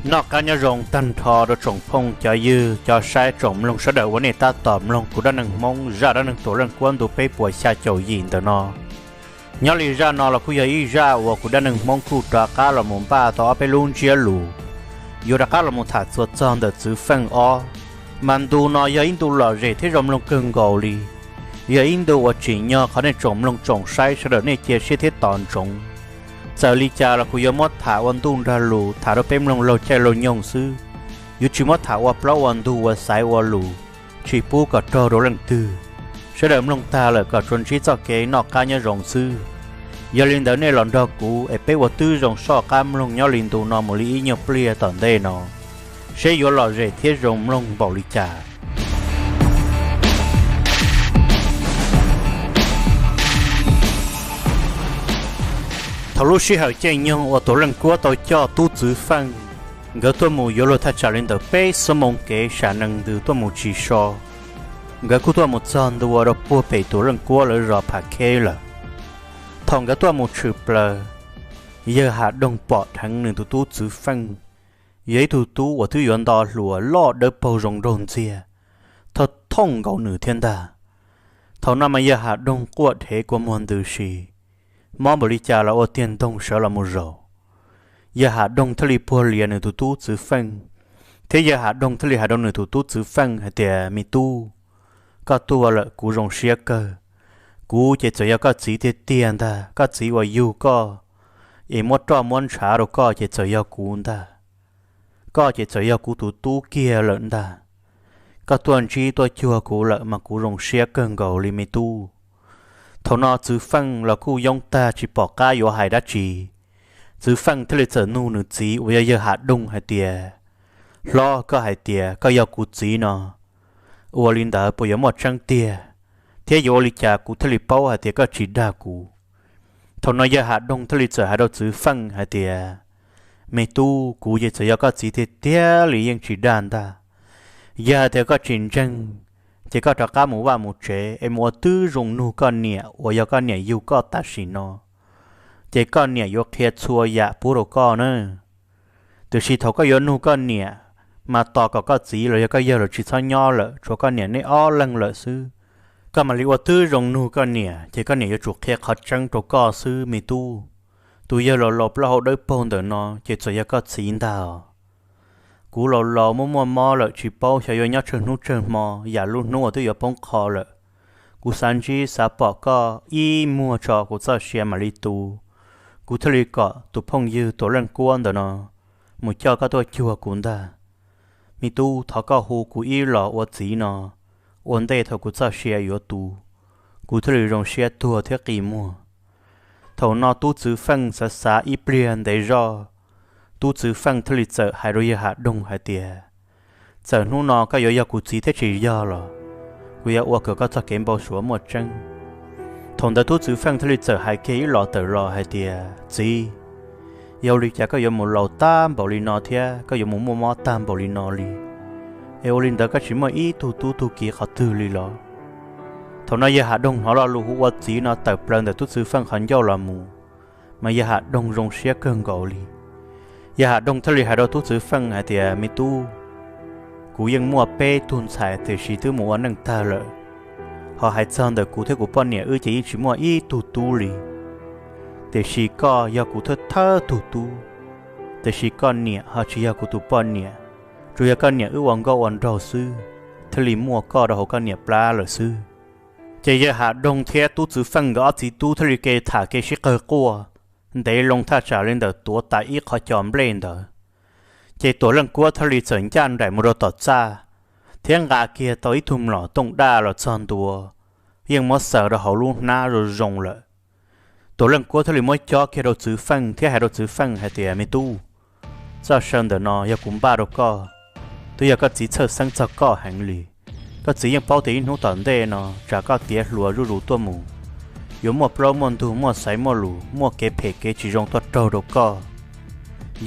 Noj qab nyob zoo tag nrho rau tsoom phooj cov ywg cov saib tsoom mloog sawv daws uas nej tab tom mloog kuv dab neeg Hmoob zaj dab neeg Tuam Leej Kuab ntu peb puas xya caum yim ntawm no. Nyob li zaj no los kuj yog ib zaj uas kuv dab neeg Hmoob kuj rov qab los mus npaj tau ob peb lub ntsiab lus yuav rov qab los mus tham txuas txog ntawm Txwv Feej ob. Mas ntu no yog ib ntu lom zem thiab zoo mloog kawg nkaus li, yog ib ntu uas tsim nyog qhov nej tsoom mloog tsoom saib sawv daws nej cia siab thiab tos ntsoov. Txawm li cas los kuv yuav muab tham ua ntuj nrag lus tham rau peb mloog laug caij laug nyoog xwb, yuav tsis muab tham ua plaub ua ntug ua xaiv ua lus, tsis pub kom raug rau leej twg. Sawv daws mloog tag lawm kom tsuas ntsib txoj kev noj qab nyob zoo xwb. Yog li ntawd nej los nrog kuv es peb ua tib zoo soj qab mloog nyob li ntu no mus li ib nyuag pliag tom ntej no, seb yuav lom zem thiab zoo mloog npaum li cas. Thaum lub sij hawm caij nyoog uas Tuam Leej Kuab tau coj tub Txwv Feej, nkawd tuaj mus yuav luag thaj tsam li ntawm peb xuab moos kev sam nees ntws tuaj mus tsis so, nkawd kuj tuaj mus txog ntua rau puag pem Tuam Leej Kuab lawv zos Pham Kheb lawm. Thaum nkawd tuaj mus tshwm plaws, yawg Ham Doog pom dheev nws tus tub Txwv Feej, yog ib tug tub uas twb yuav nto hluas loj dawb paug zoo nraug ntxiag, thoj thooj nkaus nws thiab ntag. Thaum no mas yawg Ham Doog quaj dhev kua muag ntws si, mob npaum li cas los ua tiag ntoog sawv los mus zaum. Yawg Ham Doog thiaj li puag lias nws tus tub Txwv Feej, thiab yawg Ham Doog thiaj li hais rau nws tus tub Txwv Feej hais tias, Me tub, koj tuaj lawm kuv zoo siab kawg. Kuv ces txawm yog koj txiv tiag tiag ntag, koj txiv uas yug koj es muab roj muab ntshav rau koj ces txawm yog kuv ntag. Koj ces txawm yog kuv tus tub kiag lawm ntag. Koj tuaj ntsib tuaj cuag kuv lawm mas kuv zoo siab kawg nkaus li me tub. Thaum no Txwv Feej los kuj yoob tag tsis pom qab yuav hais dab tsi. Txwv Feej thiaj li txawm nug nws txiv uas yog yawg Ham Doog hais tias, Hlob, koj hais tias koj yog kuv txiv no, ua li ntawd puas yuav muaj tseeb tiag, thiab yuav ua li cas kuv thiaj li paub hais tias koj tsis dag kuv? Thaum no yawg Ham Doog thiaj li txawm hais rau Txwv Feej hais tias, Me tub, kuv ces txawm yog koj txiv tiag tiag li yeej tsis dag ntag. Yog hais tias koj tsis ntseeg, ces koj rov qab mus vaj mus tsev es mus ua tib zoo nug koj niam uas yog koj niam yug koj tam sim no, ces koj niam yuav qhia txhua yam pub rau koj na. Tiam sis thaum koj yuav nug koj niam, mas tos kom koj txiv los yog koj yawg los tsis txhob nyob lawm, tshuav koj niam nej ob leeg lawm xwb. Koj mam li ua tib zoo nug koj niam, ces koj niam yuav tsum qhia qhov tseeb rau koj xwb me tub. Tus yawg laus laus plaub hau dawb paug ntawm no ces txawm yog koj txiv ntag os. Kuv laus laus muaj muaj mob lawm tsis paub xyov yuav nyob tsawg hnub tsawg hmo, yam lub hnub uas twb yuav poob qho lawm. Kuv xav ntsib xav pom koj ib muag tso kuv txoj sia mam li tu. Kuv thiaj li kom tus phooj ywg Tuam Leej Kuab ntawm no mus coj koj tuaj cuag kuv ntag. Me tub, thov koj hu kuv ib los ua txiv no, ua ntej thaum kuv txoj sia yuav tu, kuv thiaj li zoo siab tuag thiab qi muag. Thaum no tub Txwv Feej xav xav ib pliag ntev zoj, tub Txwv Feej thiaj li txawm hais rau yawg Ham Doog hais tias, Txawm hnub no koj yuav yog kuv txiv thiab tsis yog los, kuv yuav ua kom koj txoj kev npau suav muaj tseeb. Thaum ntawd tub Txwv Feej thiaj li txawm hais kiag ib los tawm los hais tias, Txiv, yog ua li cas koj yuav mus laus tag npaum li no thiab koj yuav mus muaj mob tag npaum li no li? Es ua li ntawd koj tsis muaj ib tug tub tug kiv qhov twg li los? Thaum no yawg Ham Doog hnov lo lus hu ua txiv no tawm plaws ntawm tub Txwv Feej qhov ncauj los mus, mas yawg Ham Doog zoo siab kawg nkaus li. Yawg Ham Doog thiaj li hais rau tub Txwv Feej hais tias, Me tub, kuv yeej muaj peb tug ntxhais tiam sis twb mus ua neej tag lawm. Ho hais txog ntawm kuv thiab kuv poj niam wb ces yeej tsis muaj ib tug tub li. Tiam sis koj yog kuv thawj thawj tug tub, tiam sis koj niam ho tsis yog kuv tus poj niam, tsuas yog koj niam wb ua nkauj ua nraug xwb, thiaj li muaj koj rau hauv koj niam plab lawm xwb. Ces yawg Ham Doog thiab tub Txwv Feej nkawd ob txiv tub thiaj li kev tham kev sib qawg quaj ntev loo thaj tsam li ntawm tuav tas ib qho cos nplej ntawd. Ces Tuam Leej Kuab thiaj li txawm ncaj nraim mus rau tom txaj, thiab nqa kiag tau ib tug mlom tooj daj los txog ntua, yeej muab xaws rau hauv lub hnab zoo zoo lawm. Tuam Leej Kuab thiaj li muab cob kiag rau Txwv Feej thiab hais rau Txwv Feej hais tias, Me tub, txoj saw ntawm no yog kuv npaj rau koj, twb yog koj txiv txhawj xeeb txog koj heev li. Koj txiv yeej paub tias ib hnub tom ntej no tsam koj tiav hluas zuj zus tuaj mus, yuav muaj plaub muaj ntug muaj xaiv muaj lus muaj kev phem kev tsis zoo tuaj raug rau koj.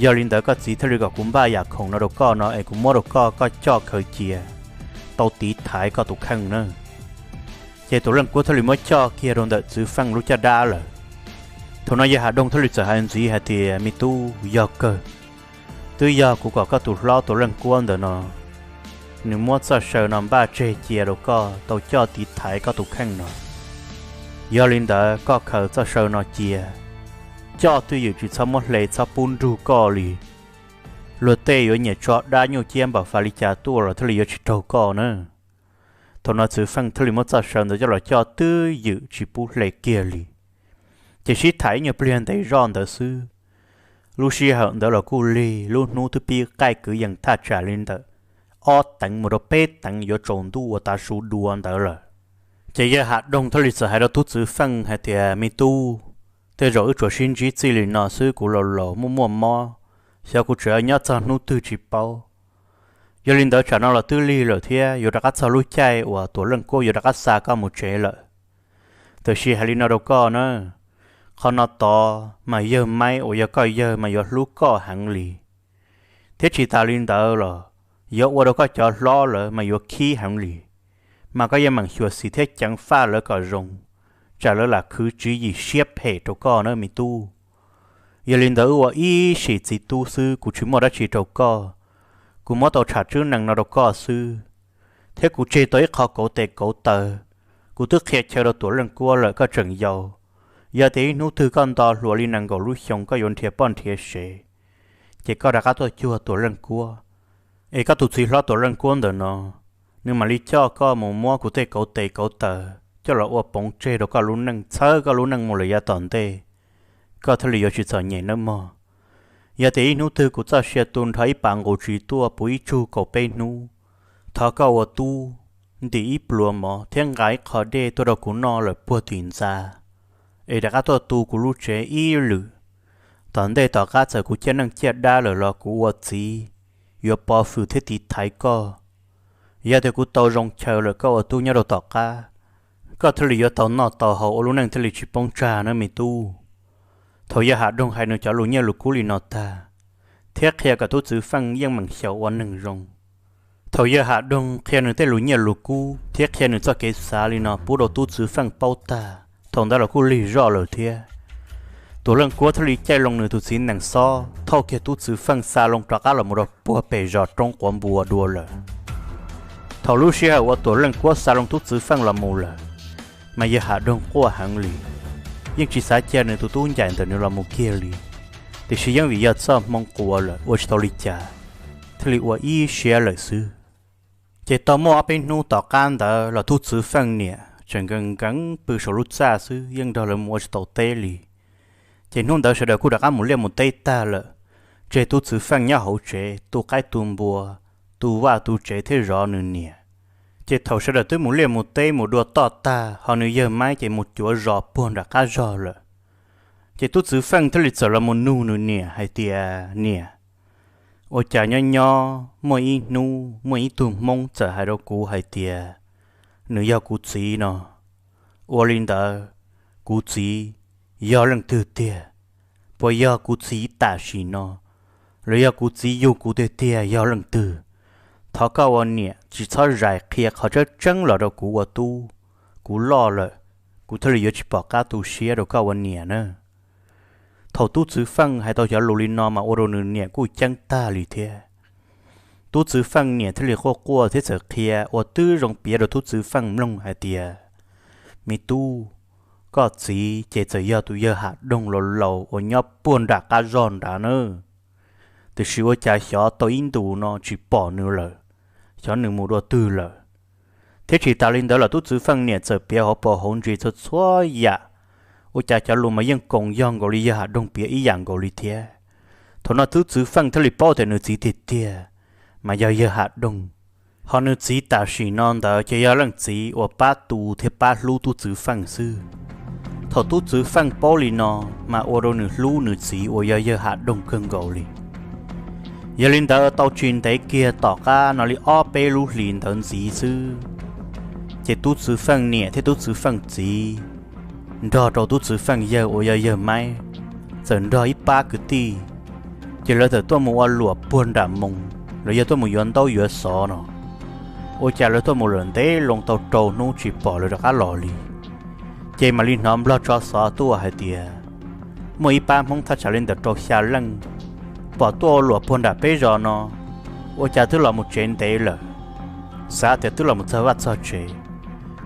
Yog li ntawd koj txiv thiaj li kom kuv npaj yam khoom no rau koj no es kuv muab rau koj, koj coj khaws cia tau tiv thaiv koj tus kheej na. Ces Tuam Leej Kuab thiaj li muab coj kiag rau ntawm Txwv Feej lub caj dab lawm. Thaum no yawg Ham Doog thiaj li txawm hais ntxiv hais tias, Me tub, yog kawg, Twb yog kuv kom koj tus hlob Tuam Leej Kuab ntawm no, nws muab txoj saw no npaj tseg cia rau koj tau coj tiv thaiv koj tus kheej no. Yog li ntawd koj khaws txoj saw no cia, coj twj ywm tsis txhob muab hle txhob pub nrug koj li. Luag tej yuav nyiam tso dab nyuj ciab npam fas li cas tuaj los thiaj li yuav tsis raug koj na. Thaum no Txwv Feej thiaj li muab txoj saw ntawd coj los coj twj ywm tsis pub hle kiag li. Ces sib tham ib nyuag pliag ntev zoj ntawd xwb, lub sij hawm ntawd los kuj lig lub hnub twb pib qaij kwv yees thaj tsam li ntawm ob teev mus rau peb teev yuav tsaus ntuj uas tav su dua ntawd lawm. Ces yawg Ham Doog thiaj li txawm hais rau tub Txwv Feej hais tias, Me tub, tej zaum wb tsuas sib ntsib txij li no xwb, kuv laus laus muaj muaj mob, xyov kuv tseem nyob txog hnub twg tsis paub. Yog li ntawd tsam no los twb lig lawm thiab yuav rov qab txog lub caij uas Tuam Leej Kuab yuav rov qab xa koj mus tsev lawm. Tab sis hais li no rau koj na, qhov no tod mas yawg Maib uas yog koj yawg mas yuav hlub koj heev li, thiab tsis tas li ntawd los yuav ua rau koj cov hlob lawv mas yuav khib heev li. Mas koj yeej meem xyuam xim thiab ceev faj lawv kom zoo, tsam lawv lam khwv tswv yim siab phem rau koj na me tub. Yog li ntawd wb ua ib sim txiv tub xwb, kuv tsis muaj dab tsi rau koj. Kuv muab tau tsham tswb nees no rau koj xwb, thiab kuv tseg tau ib qho kauv tes kauv taw. Kuv twb qhia chaw rau Tuam Leej Kuab lawm koj tseem yau. Yog tias ib hnub twg koj nto hluas li nees nkaum lub xyoo koj yuav nrhiav poj nrhiav sev, ces koj rov qab tuaj cuag Tuam Leej Kuab, es koj tus txiv hlob Tuam Leej Kuab ntawm no, nws mam li coj koj mus muab kuv tej kauv tes kauv taw coj los ua poov tseg rau koj lub neej, txhawb koj lub neej mus lawm yav tom ntej, koj thiaj li yuav tsis txom nyem nawb mog. Yog tias ib hnub twg kuv txoj sia tu nrho ib pas nqus tsis tuaj puv ib tsug kaum peb hnub, thov koj ua tub ntim ib pluas mov thiab nqa ib qho dej tuaj rau kuv noj lawm puag tim ntxa, es rov qab tuaj tu kuv lub tsev ib lwm. Tom ntej tom qab txawm kuv ciaj neej ciaj dab lawm los kuv ua txiv yuav pov hwm thiab tiv thaiv koj. Yog tias kuv tau zoo chaw lawm koj ua tub nyob rau tom qab, koj thiaj li yuav tau noj tau haus ua lub neej thiaj li tsis poob tsag na me tub. Thaum yawg Ham Doog hais nws cov lus nyiaj lus kub li no tag, thiab qhia kom tub Txwv Feej yeej meem xyaum ua neeg zoo. Thaum yawg Ham Doog qhia nws tej lus nyiaj lus kub thiab qhia nws txoj kev xav li no pub rau tub Txwv Feej paub tag, thaum ntawd los kuj lig zoj lawm thiab. Tuam Leej Kuab thiaj li caij loo nws tus txiv nees xob thauj kiag tub Txwv Feej xa loo rov qab los mus rau puag pem zos roob quav npua dua lawm. Thaum lub sij hawm uas Tuam Leej Kuab xa loo tub Txwv Feej los mus lawm, mas yawg Ham Doog quaj heev li, yeej tsis xav cia nws tus tub ncaim ntawm nws los mus kiag li. Tiam sis yeej vim yog txoj hmoo quas lawm ua tsis tau li cas, thiaj li ua ib siab lawm xwb. Ces tau muaj ob peb hnub tom qab ntawd los tub Txwv Feej niam tseem nkees nkees pw saum lub txaj xwb, yeej nrog lawv mus ua tsis tau teb li. Ces hnub ntawd sawv daws kuj rov qab mus liaj mus teb tag lawm, tseg tub Txwv Feej nyob hauv tsev tu qaib tu npua, tu vaj tu tsev thiab zov nws niam. Ces thaum sawv daws twb mus liaj mus teb mus dua toj tag, ho nws yawg Maib ces mus cuav zos puag nram qab zog lawm. Ces tub Txwv Feej thiaj li txawm los mus nug nws niam hais tias, Niam, ua cas nyob nyob muaj ib hnub muaj ib tug Hmoob txawm hais rau kuv hais tias nws yog kuv txiv no. Ua li ntawd, kuv txiv yog leej twg tiag? Puas yog kuv txiv tam sim no, los yog kuv txiv yug kuv tiag tiag yog leej twg? Thov koj ua niam tsis txhob zais qhia qhov tseeb tseeb los rau kuv ua tub. Kuv loj lawm, kuv thiaj li yuav tsis pom qab tu siab rau koj ua niam na. Thaum tub Txwv Feej hais tau cov lus li no mas ua rau nws niam kuj ceeb tag li thiab. Tub Txwv Feej niam thiaj li quaj quaj thiab txawm qhia ua twb zoo piav rau tub Txwv Feej mloog hais tias, Me tub, koj txiv ces txawm yog tus yawg Ham Doog laus laus uas nyob puag nram qab zog nrad na. Tiam sis ua cas xyov tau ib ntus no tsis pom nws lawm, xyov nws mus dua twg lawm. Thiab tsis tas li ntawd los tub Txwv Feej niam txawm piav hauv paus hauv ntsis txhua txhua yam, ua cas cov lus mas yeej koom yog nkaus li yawg Ham Doog piav ib yam nkaus li thiab. Thaum no tub Txwv Feej thiaj li paub tias nws txiv tiag tiag mas yog yawg Ham Doog, ho nws txiv tam sim no ntawd ces yog leej txiv uas pab tu thiab pab hlub tub Txwv Feej xwb. Thaum tub Txwv Feej paub li no mas ua rau nws hlub nws txiv uas yog yawg Ham Doog kawg nkaus li. Yog li ntawd tau tsis ntev kiag tom qab no li ob peb lub hlis ntawd ntxiv xwb, ces tub Txwv Feej niam thiab tub Txwv Feej txiv nrog rau tub Txwv Feej yawg uas yog yawg Maib txawm nrog ib pab kwv tij, ces lawv txawm tuaj mus ua luam puag nram moos, lawv yog tuaj mus yuav ntaub yuav xov no. Ua cas lawv tuaj mus lawm ntev loo tau rau hnub tsis pom lawv rov qab los li. Ces mam li hnov nplog tso xov tuaj hais tias muaj ib pab Hmoob thaj tsam li ntawm rau xya leej pom tuaj ua luam puag nram peb zos no, ua cas twb los mus tsev ntev lawm, xav tias twb los mus txog vaj txog tsev,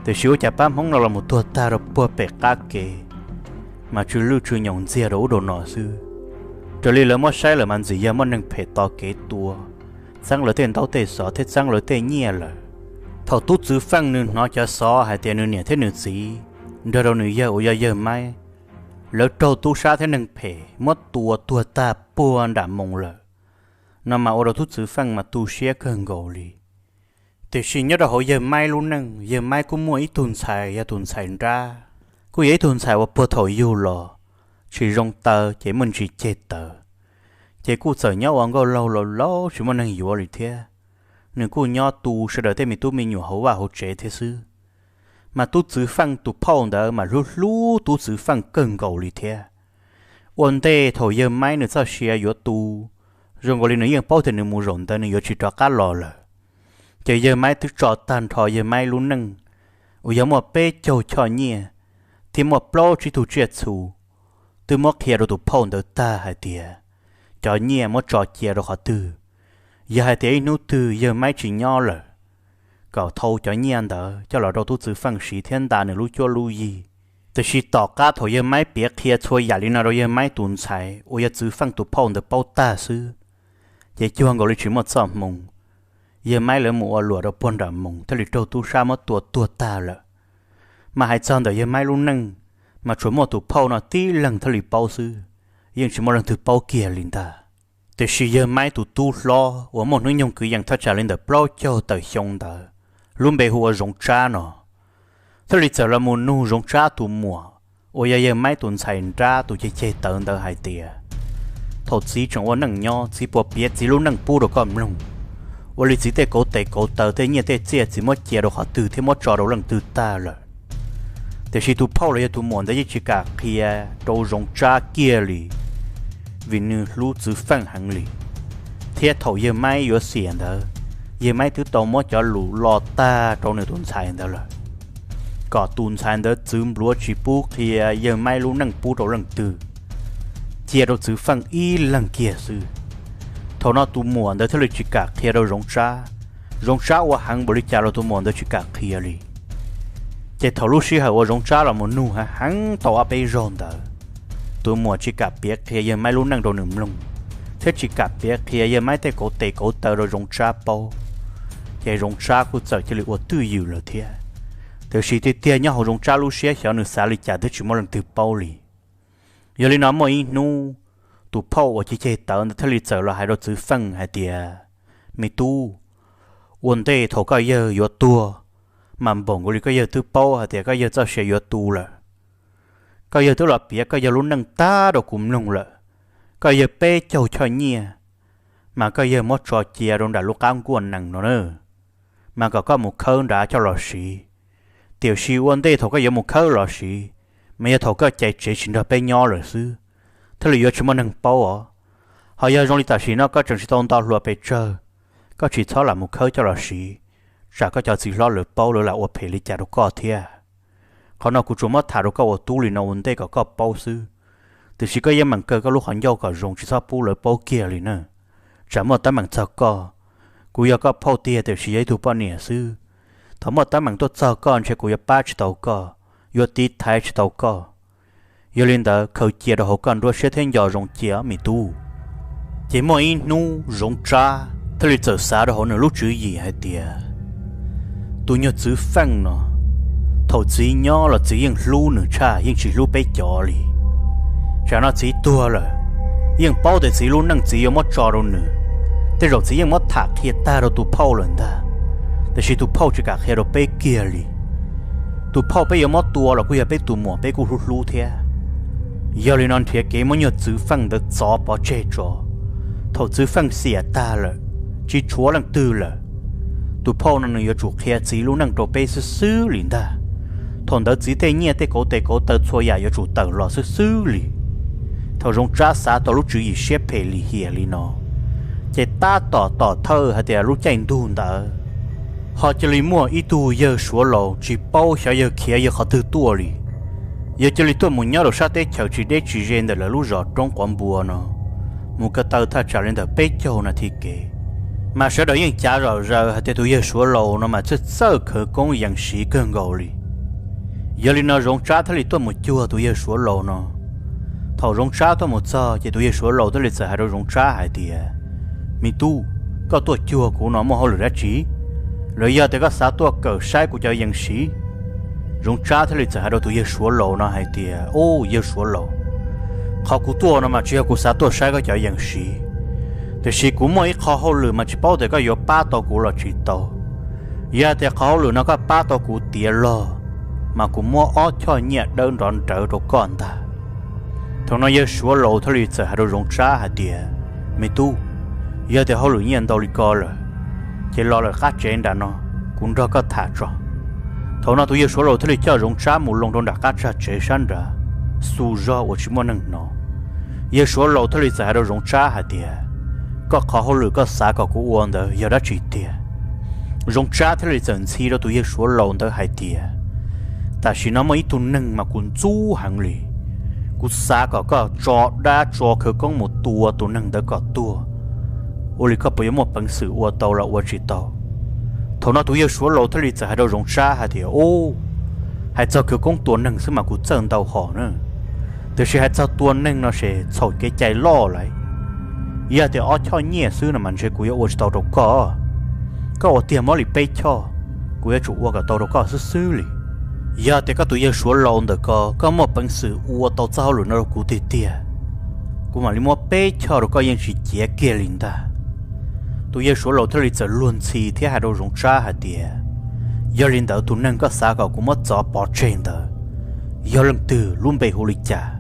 tiam sis ua cas pab Hmoob no los mus tuag tag rau puag pem qab kev, mas tsw lwj tsw nyoos ntxiag rau ub rau no xwb. Raws li lawv muab saib lawm mas ntxim yog muaj neeg phem tos kev tua, txeeb lawv tej ntaub tej xov thiab txeeb lawv tej nyiaj lawm. Thaum tub Txwv Feej nws hnov cov xov hais tias nws niam thiab nws txiv nrog rau nws yawg uas yog yawg Maib, lawv raug tub sab thiab neeg phem muab tua tuag tag puag nram moos lawm, no mas ua rau tub Txwv Feej mas tu siab kawg nkaus li. Tiam sis nyob rau hauv yawg Maib lub neej, yawg Maib kuj muaj ib tug ntxhais yog tus ntxhais nrab, kuj yog ib tug ntxhais uas puag thaum yug los tsis zoo taw ces muaj ntsis ceg tawv, ces kuj txawm nyob ua nkauj laug laus laus tsis muaj neeg yuav li thiab. Nws kuj nyob tu sawv daws tej me tub me nyuam hauv vaj hauv tsev thiab xwb. Mas tub Txwv Feej tus phauj ntawd mas hlub hlub tub Txwv Feej kawg nkaus li thiab. Ua ntej thaum yawg Maib nws txoj sia yuav tu, zoo nkaus li nws yeej paub tias nws mus zaum ntawd nws yuav tsis rov qab los lawm, ces yawg Maib twb tso tag nrho yawg Maib lub neej uas yog muaj peb caug choj nyiaj thiab muaj plaub tsib tug tsiaj txhu, twb muab qhia rau tus phauj ntawd tag hais tias cov nyiaj muab tso cia rau qhov twg, yog hais tias ib hnub twg yawg Maib tsis nyob lawm, kom thau cov nyiaj ntawd coj los rau tub Txwv Feej siv thiab nta nws lub cuab lub yig. Tiam sis tom qab thaum yawg Maib piav qhia txhua yam li no rau yawg Maib tus ntxhais uas yog Txwv Feej tus phauj ntawd paub tag xwb, ces cuag nkaus li tsis muaj txoj hmoo. Yawg Maib lawv mus ua luam rau puag nram moos thiaj li raug tub sab muab tua tuag tag lawm. Mas hais txog ntawm yawg Maib lub neej, mas tsuas muaj tus phauj no tib leeg thiaj li paub xwb, yeej tsis muaj leej twg paub kiag li ntag. Tiam sis yawg Maib tus tub hlob uas muaj hnub nyoog kwv yees thaj tsam li ntawm plaub caug tawm xyoo ntawd, lub npe hu ua Zoov Tsab no, thiaj li txawm los mus nug Zoov Tsab tus muam uas yog yawg Maib tus ntxhais nrab tus ceg ceg tawv ntawd hais tias, thaum txiv tseem ua neej nyob txiv puas piav txiv lub neej pub rau koj mloog? Ua li txiv tej kauv tes kauv taw tej nyiaj tej txiaj txiv muab cia rau qhov twg thiab muab tso rau leej twg tag lawm? Tiam sis tus phauj los yog tus muam ntawd yeej tsis kam qhia rau Zoov Tsab kiag li, vim nws hlub Txwv Feej heev li. Thiab thaum yawg Maib yuav xiam ntawd, yawg Maib twb tau muab cov lus lo tag rau nws tus ntxhais ntawd lawm, kom tus ntxhais ntawd txwv npluav tsis pub qhia yawg Maib lub neej pub rau leej twg, cia rau Txwv Feej ib leeg kiag xwb. Thaum no tus muam ntawd thiaj li tsis kam qhia rau Zoov Tsab. Zoov Tsab ua heev npaum li cas los tus muam ntawd tsis kam qhia li. Ces thaum lub sij hawm uas Zoov Tsab los mus nug heev heev tau ob peb zaug ntawd, tus muam tsis kam piav qhia yawg Maib lub neej rau nws mloog, thiab tsis kam piav qhia yawg Maib tej kauv tes kauv taw rau Zoov Tsab paub. Ces Zoov Tsab kuj txawm cia li ua twj ywm lawm thiab. Tiam sis tiag tiag nyob hauv Zoov Tsab lub siab xyov nws xav li cas twb tsis muaj leej twg paub li. Yog li no muaj ib hnub, tus phauj uas ceg ceg tawv ntawd thiaj li txawm los hais rau Txwv Feej hais tias, me tub, ua ntej thaum koj yawg yuav tuag, mas npaum nkaus li koj yawg twb paub hais tias koj yawg txoj sia yuav tu lawm. Koj yawg twb los piav koj yawg lub neej tag rau kuv mloog lawm. Koj yawg peb caug choj nyiaj, mas koj yawg muab tso cia rau nram lub qab nkuaj nees no na, mas kom koj mus khawb nrad coj los siv. Tiam sis ua ntej thaum koj yuav mus khawb los siv, mas yog thaum koj cais tsev tsis nrog peb nyob lawm xwb, thiaj li yuav tsis muaj neeg paub os. Ho yog zoo li tam sim no koj tseem tsis tau nto hluas pes tsawg, koj tsis txhob lam mus khawb coj los siv, tsam koj cov txiv hlob lawv paub lawv lam ua phem li cas rau koj thiab. Qhov no kuv tsuas muab tham rau koj ua tub li no ua ntej kom koj paub xwb. Tiam sis koj yeej meem kaw koj lub qhov ncauj kom zoo tsis txhob pub lawv paub kiag li na, tsam muaj teeb meem txog koj. Kuv yog koj phauj tiag tiam sis yog ib tug poj niam xwb. Thaum muaj teeb meem tuaj txog koj ntshe kuv yuav pab tsis tau koj, yuav tiv thaiv tsis tau koj. Yog li ntawd khaws cia rau hauv koj nruab siab thiab nco zoo cia me tub. Ces muaj ib hnub Zoov Tsab thiaj li txawm xav rau hauv nws lub tswv yim hais tias, tus nyuag Txwv Feej no, thaum txiv nyob los txiv yeej hlub nws tshaj yeej tsis hlub peb cov li. Tsam no txiv tuag lawm, yeej paub tias txiv lub neej txiv yuav muab tso rau nws, tej zaum txiv yeej muab tham qhia tag rau tus phauj lawm ntag, tiam sis tus phauj tsis kam qhia rau peb kiag li. Tus phauj peb yuav muab tua los kuj yog peb tus muam peb kuj hlub hlub thiab. Yog li no nrhiav kev muab nyuag Txwv Feej ntawd txov pov tseg tso, thaum Txwv Feej xiam tag lawm, tsis tshuav leej twg lawm, tus phauj no nws yuav tsum qhia txiv lub neej rau peb xwb xwb li ntag. Thaum ntawd txiv tej nyiaj tej kauv tes kauv taw txhua yam yuav tsum tawm los xwb xwb li. Thaum Zoov Tsab xav tau lub tswv yim siab phem lim hiam li no, ces tab tom tom thawj hais tias lub caij ntuj ntawd ho cia li muaj ib tug yawg Suav laus tsis paub xyov yawg khiav yawg qhov twg tuaj li, yawg cia li tuaj mus nyob rau sab teb chaws tsis deb tsis ze ntawm lawv lub zos roob quav npua no. mus ko taw thaj tsam li ntawm peb caug nas this kev. Mas sawv daws yeej cav zom zaws hais tias tus yawg Suav laus no mas txawj txawj khawv koob yees siv kawg nkaus li. Yog li no Zoov Tsab thiaj li tuaj mus cuag tus yawg Suav laus no. Thaum Zoov Tsab tuaj mus txog ces tus yawg Suav laus thiaj li txawm hais rau Zoov Tsab hais tias, Me tub, koj tuaj cuag kuv no muaj hauj lwm dab tsi? Los yog tias koj xav tuaj kawm saib kuv cov yees siv? Zoov Tsab thiaj li txawm hais rau tus yawg Suav laus no hais tias, Ub, yawg Suav laus, qhov kuv tuaj no mas tsis yog kuv xav tuaj saib koj cov yees siv, tiam sis kuv muaj ib qho hauj lwm mas tsis paub tias koj yuav pab tau kuv los tsis tau. Yog tias qhov hauj lwm no koj pab tau kuv tiav log, mas kuv muab ob choj nyiaj dawb nrov nrawv rau koj ntag. Thaum no yawg Suav laus thiaj li txawm hais rau Zoov Tsab hais tias, Me tub, yog tias hauj lwm nyiaj ntau li ko lawm, ces los lawm qab tsev nram no, kuv nrog koj tham tso. Thaum no tus yawg Suav laus thiaj li coj Zoov Tsab mus loo rau nram qab tsag tsev sab nrad, xu zog uas tsis muaj neeg hnov. Yawg Suav laus thiaj li txawm hais rau Zoov Tsab hais tias, Koj qhov hauj lwm koj xav kom kuv ua ntawd yog dab tsi tiag? Zoov Tsab thiaj li txawm ntxhi rau tus yawg Suav laus ntawd hais tias, Tam sim no muaj ib tug neeg mas kuv ntxub heev li. Kuv xav kom koj tso dab tso khawv koob mus tua tus neeg ntawd kom tuag. Ua li koj puas yuav muaj peev xwm ua tau los ua tsis tau? Thaum no tus yawg Suav laus thiaj li txawm hais rau Zoov Tsab hais tias, Ub, hais txog khawv koob tua neeg xwb mas kuv txawj ntau hom na, tiam sis hais txog tua neeg no ces txhaum kev cai loj lawm. Yog tias ob choj nyiaj xwb no mas ntshe kuv yuav ua tsis tau rau koj. Koj ua tiag muab li peb choj, kuv yuav tsum ua kom tau rau koj xwb xwb li. Yog tias koj tus yawg Suav laus ntawm ko koj muaj peev xwm ua tau txoj hauj lwm no rau kuv tiag tiag, kuv mam li muab peb choj rau koj yeej tsis ciav kiag li ntag. Tus yawg Suav laus thiaj li txawm luag ntxhi thiab hais rau Zoov Tsab hais tias, Yog li ntawd tus neeg koj xav kom kuv muab txov pov tseg ntawd yog leej twg, lub npe hu li cas?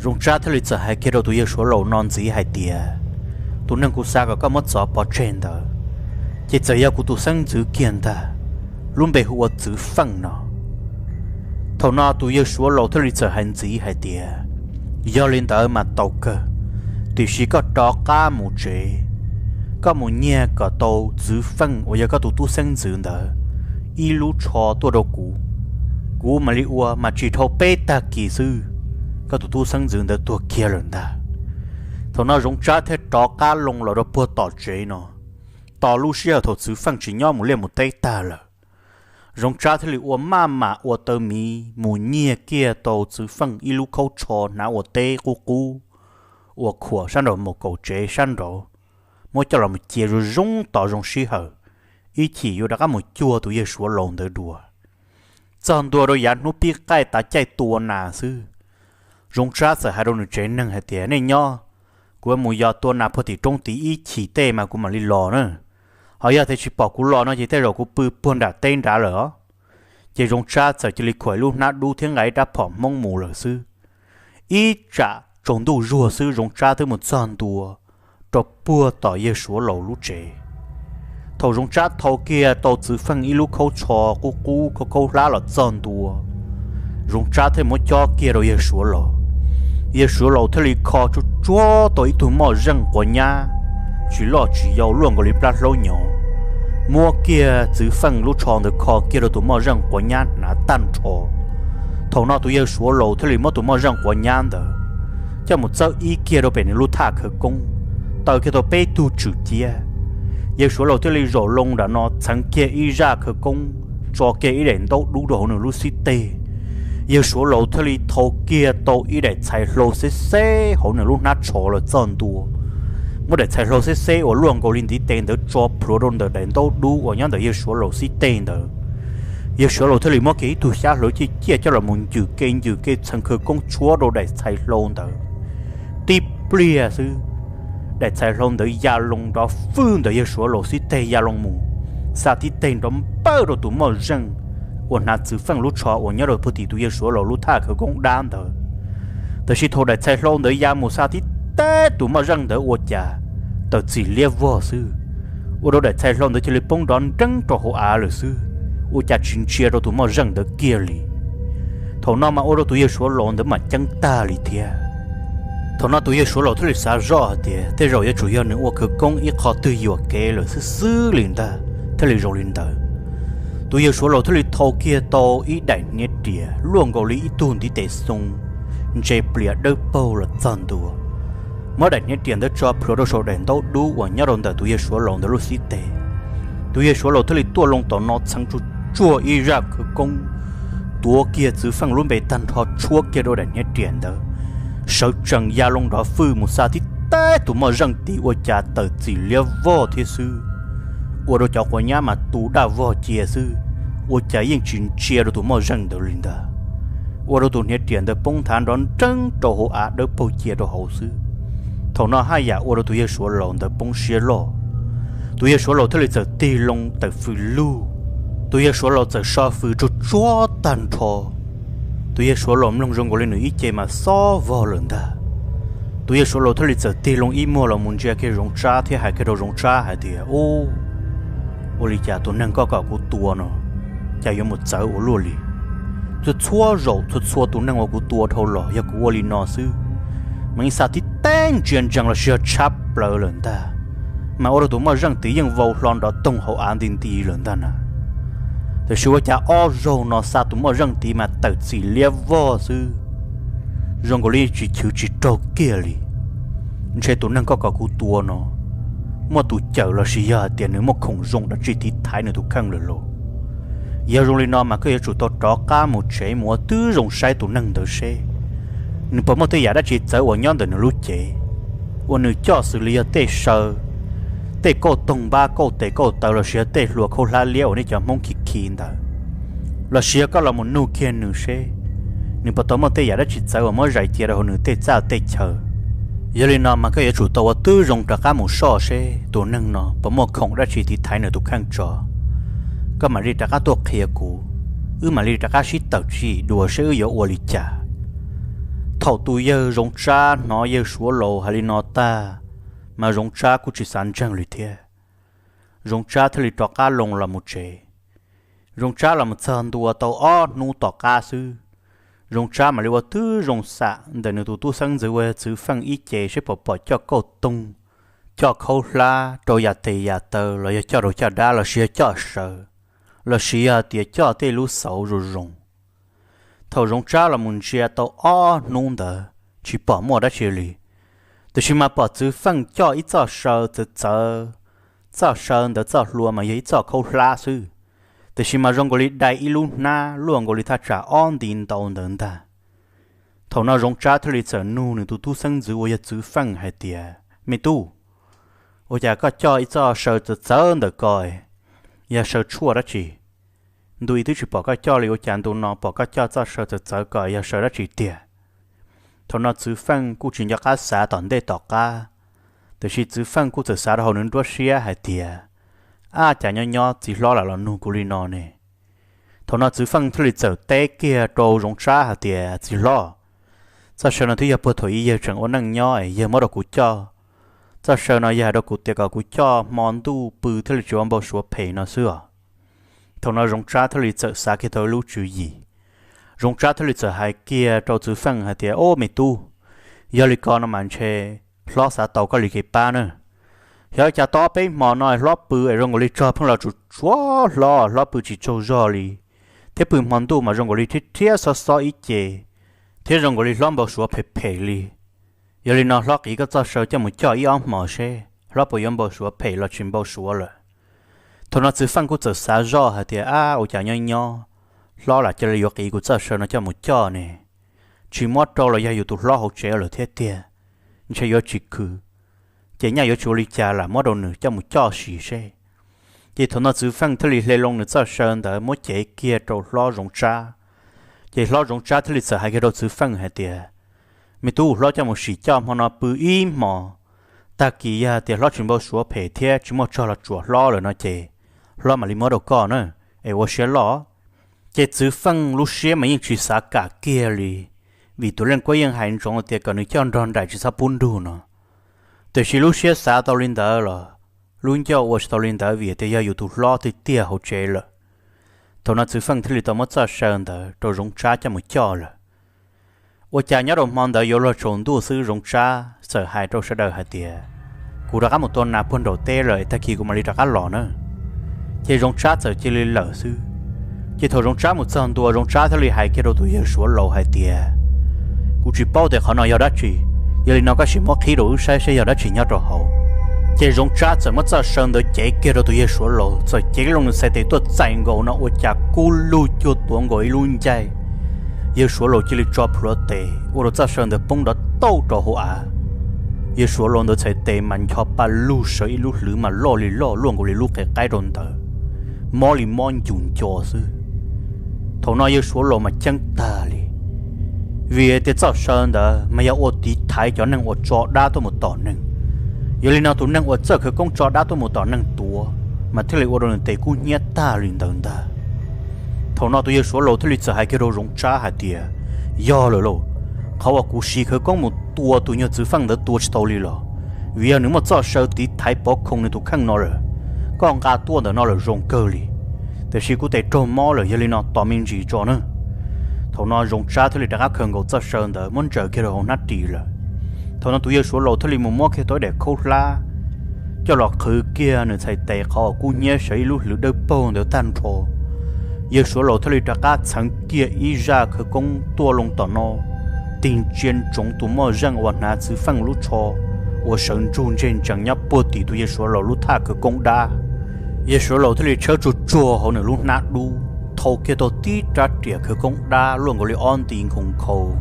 Zoov Tsab thiaj li txawm hais kiag rau tus yawg Suav laus no ntxiv hais tias, Tus neeg kuv xav kom koj muab txov pov tseg ntawd ces txawm yog kuv tus xeeb ntxwv kiag ntag, lub npe hu ua Txwv Feej no. Thaum no tus yawg Suav laus thiaj li txawm hais ntxiv hais tias, Yog li ntawd mas tau kawg, tiam sis koj rov qab mus tsev, koj mus nyiag kom tau Txwv Feej uas yog koj tus tub xeeb ntxwv ntawd ib lub tsho tuaj rau kuv. Kuv mam li ua mas tsis dhau peb tag kis xwb, koj tus tub xeeb ntxwv ntawd tuag kiag lawm ntag. Thaum no Zoov Tsab thiaj rov qab loo los rau puag tom tsev no. Tos lub sij hawm thaum Txwv Feej tsis nyob mus liaj mus teb tag lawm, Zoov Tsab thiaj li ua maj mam ua taw miv mus nyiag kiag tau Txwv Feej ib lub khaub tsho hnav ua teb qub qub uas khuam sab nraum mus kaum tsev sab nraud, muab coj los cia zoo zoo tos zoo sij hawm, ib chim yuav rov qab mus cuag tus yawg Suav laus ntawd dua. Txog ntua rau yav hnub pib qaij tav caij tua nas xwb, Zoov Tsab txawm hais rau nws tsev neeg hais tias, Nej nyob, kuv mus yos tua nas puag tim roob tid ib chim tej mas kuv mam li los na. Ho yog tias tsis pom kuv los no ces tej zaum kuv pw puag nram teb nrad lawm os. Ces Zoov Tsab txawm cia li khuam ib lub hnab dub thiab nqa ib rab phom Hmoob mus lawm xwb. Ib tsam tsaus ntuj zuag xwb Zoov Tsab twb mus txog ntua rau puag tom yawg Suav laus lub tsev. Thaum Zoov Tsab thau kiag tau Txwv Feej ib lub khaub tsho qub qub khaub khaub hlab los txog ntua, Zoov Tsab thiaj muab cob kiag rau yawg Suav laus. Yawg Suav laus thiaj li kho tsuag tsuag tau ib tug moj zeej quav nyab tsis loj tsis yau luaj nkaus li plab hlaub nyoos, muab kiag Txwv Feej lub tsho ntawd kho kiag rau tus moj zeej quav nyab hnav tag nrho. Thaum no tus yawg Suav laus thiaj li muab tus moj zeej quav nyab ntawd coj mus txawb ib kiag rau pem nws lub thaj khawv koob, taw kiag tau peb tug tswm ciab. Yawg Suav laus thiaj li zaum loo nram no txheev kiag ib zaj khawv koob, tso kiag ib daim ntaub dub rau hauv nws lub xib teg. Yawg Suav laus thiaj li thau kiag tau ib daim txhais hlau xeb xeb hauv nws lub hnab tsho los txog ntua, muab daim txhais hlau xeb xeb uas luaj nkaus li ntiv tes ntawd tso plhuav rau ntawm daim ntaub dub uas nyob ntawm yawg Suav laus xib teg ntawd. Yawg Suav laus thiaj li muab kiag ib tug xyab hlawv ciaj ciaj coj los mus ncws ke ncws ke txheev khawv koob tshuab rau daim txhais hlau ntawd. Tib pliag xwb, daim txhais hlau ntawd ya loo nrov fwj ntawm yawg Suav laus xib teg ya loo mus xa tib teg nrov npawj rau tus moj zeej uas hnav Txwv Feej lub tsho uas nyob rau puag tim tus yawg Suav laus lub thaj khawv koob dab ntawd. Tab sis thaum daim txhais hlau ntawd ya mus xa tib teg tus moj zeej ntawd ua cas tawm txim liab vog xwb, ua rau daim txhais hlau ntawd cia li poob nrov nreeb rau hauv av lawm xwb, ua cas tsis ntsia rau tus moj zeej ntawd kiag li. Thaum no mas ua rau tus yawg Suav laus ntawd mam ceeb tag li thiab. Thaum no tus yawg Suav laus thiaj li xav zoj hais tias tej zaum yuav tsum yog nws ua khawv koob ib qho twg yuam kev lawm xwb xwb li ntag thiaj li zoo li ntawd. Tus yawg Suav laus thiaj li thau kiag tau ib daim hniav riam luaj nkaus li ib tug ntiv tes xoo, ntse plias dawb paug los txog ntua, muab daim hniav riam ntawd tso plhuav rau saum daim ntaub dub uas nyob rau ntawm tus yawg Suav laus ntawd lub xib teg. Tus yawg Suav laus thiaj li tuaj loo tom no txheev tsuj tsuag ib zaj khawv koob, tuav kiag Txwv Feej lub npe tag nrho tshuab kiag rau daim hniav riam ntawd, sawv tsees ya loo nrov fwj mus xa tib teg tus moj zeej tid ua cas tawm txim liab vog thiab xwb. Ua rau cov quav nyab mas tu daj vog cia xwb, ua cas yeej tsis ntsia rau tus moj zeej ntawd li ntag. Ua rau tus hniav riam ntawd poob nthav nrov nreeb rau hauv av dawb paug cia rau hauv xwb. Thaum no haj yam ua rau tus yawg Suav laus ntawd poob siab loj. Tus yawg Suav laus thiaj li txawm tig loo tawm fws lug. Tus yawg Suav laus txawm so fws tsuag tsuag tag nrho. Tus yawg Suav laus mloog zoo nkaus li nws ib ce mas xob vog lawm ntag. Tus yawg Suav laus thiaj li txawm tig loo ib muag los mus ntsia kiag Zoov Tsab thiab hais kiag rau Zoov Tsab hais tias, Ub, ua li cas tus neeg koj kom kuv tua no cas yuav mus txawv ua luaj li? Txhua txhua zaus txhua txhua tus neeg uas kuv tua dhau los yog kuv ua li no xwb, mas yeej xa tib teg ntsia ntsees los sis yog tshab plaws lawm ntag, mas ua rau tus moj zeej tid yeej vau hlo nrov toog hauv av nti nti lawm ntag na. Tiam sis ua cas ob zaug no xa tus moj zeej tid mas tawm txim liab vog xwb, zoo nkaus li tsis chwv tsis raug kiag li. Ntshe tus neeg koj kom kuv tua no muaj tus cawm los sis yog hais tias nws muaj khoom zoo dab tsi tiv thaiv nws tus kheej lawm lauj. Yog zoo li no mas koj yuav tsum tau rov qab mus tsev mus ua twb zoo saib tus neeg ntawd seb nws puas muaj tej yam dab tsi txawv uas nyob ntawm nws lub cev, uas nws coj xws li yog tej saw, tej kauj toog npab kauj tes kauj taw los sis yog tej hlua khaub hlab liab uas nej cov Hmoob khi khi ntawd, los sis yog koj los mus nug kiag nws seb nws puas tau muaj tej yam dab tsi txawv uas muab zais cia rau hauv nws tej txaj tej chaw. Yog li no mas koj yuav tsum tau ua twb zoo rov qab mus soj seb tus neeg no puas muaj khoom dab tsi tiv thaiv nws tus kheej tso, koj mam li rov qab tuaj qhia kuv, wb mam li rov qab sib tawm tswv yim dua seb wb yuav ua li cas. Thaum tus yawg Zoov Tsab hnov yawg Suav laus hais li no tag, mas Zoov Tsab kuj tsis xav ntseeg li thiab. Zoov Tsab thiaj li rov qab loo los mus tsev. Zoov Tsab los mus txog ntua tau ob hnub tom qab xwb, Zoov Tsab mam li ua twb zoo xam ntawm nws tus tub xeeb ntxwv uas yog Txwv Feej ib ce seb puas pom coj kauj toog, coj khaub hlab rau yam tes yam taw los yog coj rau caj dab los sis yog coj saw, los sis yog hais tias coj tej lub xauv zoo zoo. Thaum Zoov Tsab los mus ntsia tau ob hnub ntawd tsis pom muaj dab tsi li, tiam sis mas pom Txwv Feej coj ib txoj saw txawv txawv. Txoj saw ntawd txoj hlua mas yog ib txoj khaub hlab xwb, tiam sis mas zoo nkaus li dai ib lub hnab luaj nkaus li thaj tsam ob nti ntau ntawd ntag. Thaum no Zoov Tsab thiaj li txawm nug nws tus tub xeeb ntxwv uas yog Txwv Feej hais tias, Me tub, ua cas koj coj ib txoj saw txawv txawv ntawm ko, yog saw tshuaj dab tsi? Ntu ib twb tsis pom koj coj li, ua cas ntu no pom koj coj txoj saw txawv txawv ko yog saw dab tsi tiag? Thaum no Txwv Feej kuj tsis nco qab xav tom ntej tom qab, tiam sis Txwv Feej kuj txawm xav rau hauv nws nruab siab hais tias, Ab, cas nyob nyob txiv hlob lam los nug kuv li no ne? Thaum no Txwv Feej thiaj li txawm teb kiag rau Zoov Tsab hais tias, Txiv hlob, txoj saw no twb yog puag thaum ub yawg tseem ua neej nyob es yawg muab rau kuv coj. Txoj saw no yog hais rau kuv tias kom kuv coj hmo ntuj pw thiaj li tsis ua npau suav phem no xwb os. Thaum no Zoov Tsab thiaj li txawm xav kiag tau ib lub tswv yim. Zoov Tsab thiaj li txawm hais kiag rau Txwv Feej hais tias, Ob, me tub, yog li ko no mas ntshe hlob xav tau koj li kev pab na. Xyov cas tau ob peb hmo no hlob pw es zoo nkaus li tsog pheej los tsuas tsuav hlob, hlob pw tsis tsaug zog li, thiab pw hmo ntuj mas zoo nkaus li rhiab rhiab xob xob ib ce, thiab zoo nkaus li hlob npau suav phem phem li. Yog li no hlob qiv koj txoj saw coj mus coj ib ob hmos seb hlob puas yuav npau suav phem los tsis npau suav lawm. Thaum no Txwv Feej kuj txawm xav zoj hais tias, Ab, ua cas nyob nyob hlob lam cia li yuav qiv kuv txoj saw no coj mus coj ne? Tsis muab rau los yog yus tus hlob hauv tsev lawm thiab tiag, ntshe yuav tsis khwv. Ces nyaj yuav tsis ua li cas lam muab rau nws coj mus coj sim seb. Ces thaum no Txwv Feej thiaj li hle loo nws txoj saw ntawd muab cev kiag rau hlob Zoov Tsab. Ces hlob Zoov Tsab thiaj li txawm hais kiag rau Txwv Feej hais tias, Me tub, hlob coj mus sim coj hmo no pw ib hmos, tag kis yog hais tias hlob tsis npau suav phem thiab tsis muaj tsog los tsuam hlob lawm no ces hlob mam li muab rau koj na, es ua siab loj. Ces Txwv Feej lub siab mas yeej tsis xav kam kiag li, vim tus Leej Kuab yeej hais ntsoov tias kom nws coj nrog nraim tsis txhob pub nrug no. Tiam sis lub siab xav tau li ntawd los lub ncauj ua tsis tau li ntawd vim tias yog yus tus hlob tiag tiag hauv tsev lawm. Thaum no Txwv Feej thiaj li tau muab txoj saw ntawd rau Zoov Tsab coj mus coj lawm. Ua cas nyob rau hmo ntawd yuav luag tsaus ntuj xwb Zoov Tsab txawm hais rau sawv daws hais tias, Kuv rov qab mus tua nas puag nraum teb lawm es tag kis kuv mam li rov qab los na. Ces Zoov Tsab txawm cia li lawm xwb. Ces thaum Zoov Tsab mus txog ntua Zoov Tsab thiaj li hais kiag rau tus yawg Suav laus hais tias, Kuv tsis paub tias qhov no yog dab tsi, Yog li no koj sim muab qhib rau wb saib saib yog dab tsi nyob rau hauv. Ces Zoov Tsab txawm muab txoj saw ntawd cev kiag rau tus yawg Suav Laus, txawm cev loo nws txhais tes tuaj txais nkaus no ua cas kub lug cuag tuav nkaus ib lub ncaij. Yawg Suav Laus cia li tso plhuav tes ua rau txoj saw ntawd poob nrov tauj rau hauv av. Yawg Suav Laus ntawd txhais tes mas ncho pa lug sawv ib lub hlwv mas loj li loj luaj nkaus li lub qe qaib rau ntawd, mob li mob ncus nco xwb. Thaum no yawg Suav Laus mas ceeb tag li, vim tias txoj saw ntawd mas yog ua tiv thaiv cov neeg uas tso dab tuaj mus tom neeg. Yog li no tus neeg uas txawj khawv koob tso dab tuaj mus tom neeg tuav mas thiaj li ua rau nws tes kub hnyiab tag li ntawd ntag. Thaum no tus yawg Suav Laus thiaj li txawm hais kiag rau Zoov Tsab hais tias, yog lawm lauj, qhov uas kuv siv khawv koob mus tua tus nyuag Txwv Feej ntawd tua tsis tau li los vim yog nws muaj txoj saw tiv thaiv pov khoom nws tus kheej no lawm. Koj nqa tuaj ntawm no lawm zoo kawg li, tiam sis kuv tes raug mob lawm, yog li no tos me ntsis tso na. Thaum no Zoov Tsab thiaj li rov qab khaws nkaus txoj saw ntawd muab ntsaws kiag rau hauv hnab ris lawm. Thaum no tus yawg Suav Laus thiaj li mus muab kiag tau ib daim khaub hlab coj los qhwv kiag nws txhais tes qhov uas kub hnyiab sawv ib lub hlwv dawb paug ntawd tag nrho. Yawg Suav Laus thiaj li rov qab txheev kiag ib zaj khawv koob tuaj loo tom no, tig ntsia ntsoov tus moj zeej uas hnav Txwv Feej lub tsho uas sawv ntsug ntseg ntsees nyob puag tim tus yawg Suav Laus lub thaj khawv koob dab. Yawg Suav Laus thiaj li tshawb tsuag tsuag hauv nws lub hnab dub, thau kiag tau tib rab riam khawv koob dab luaj nkaus li ob nti nkhaus nkhaus,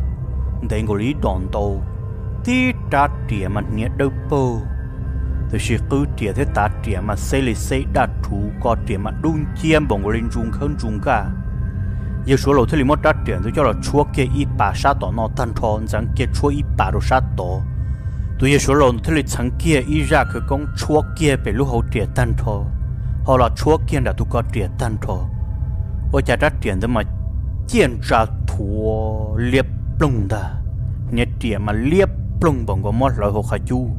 ntev nkaus li ib dos ntau, tib rab riam mas hniav dawb paug, tiam sis qwb riam thiab tav riam mas xeb li xeb daj rhuv, ko riam mas dub nciab npaum nkaus li ntsu nkhawb ntsu nkaj. Yawg Suav Laus thiaj li muab rab riam ntawd coj los tshuab kiag ib pas sab tom no tag nrho, ntxeev kiag tshuab ib pas rau sab tod. Tus yawg Suav Laus thiaj li txheev kiag ib zaj khawv koob tshuab kiag pem lub hauv riam tag nrho, ho los tshuab kiag nram tus ko riam tag nrho. Ua cas rab riam ntawd mas ciaj ntsa thuav liab ploog ntag, hniav riam mas liab ploog npaum nkaus muab hlawv hauv qhov cub.